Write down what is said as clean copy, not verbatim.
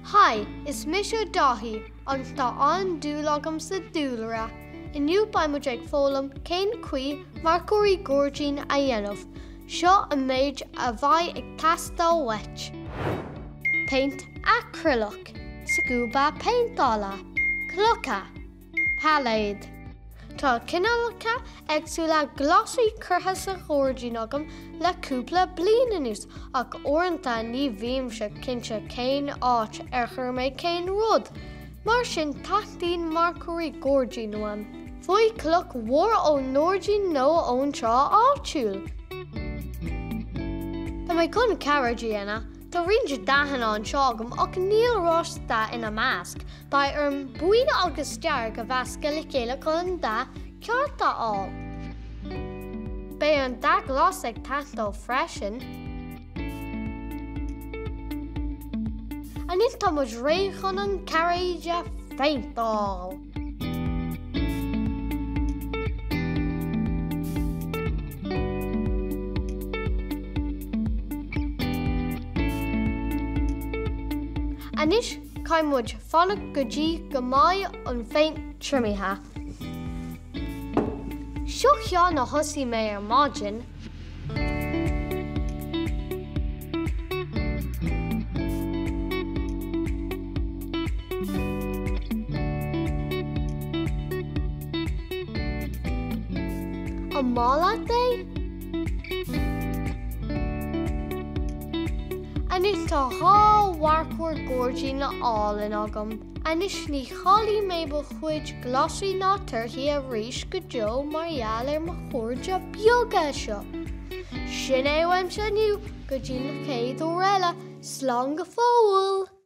Haigh, is mise Dáithí agus tá an-dúil agam sa dúlra. Inniu beidh muid ag foghlaim cén chaoi marcóirí gairdín a dhéanamh. Seo an méid a bheidh ag teastáil uait. Péint aicrileach, scuaba péinteála, clocha, Pailéad. Tá cineálacha éagsúla glasraí curtha sa ghairdín agam le cúpla bliain anuas ach uaireanta ní bhímse cinnte cén áit ar chuir mé cén rud, mar sin teastaíonn marcóirí gairdín uaim. Faigh cloch mhór ón ngairdín nó ón trá áitiúil. Tá mé chun cairéid a dhéanamh. Tá roinnt dathanna anseo agam ach níl rosa ina measc. Beidh orm buí agus dearg a mheascadh le chéile chun an dath ceart a fháil. Beidh an dath glas ag teastáil freisin. Anois tá muid réidh chun an cairéid a phéinteáil! Anois Caithfidh muid fanacht go dtí go mbeidh an phéint triomaithe. Seo ceann a thosaigh mé ar maidin. An maith leat é? Anois tá 2 mharcóir gairdín álainn agam. Anois ní chaillfidh mé mo chuid glasraí ná torthaí arís go deo mar gheall ar mo chairde beaga seo. Sin é uaimse inniu, go dtí an chéad uair eile, slán go fóill!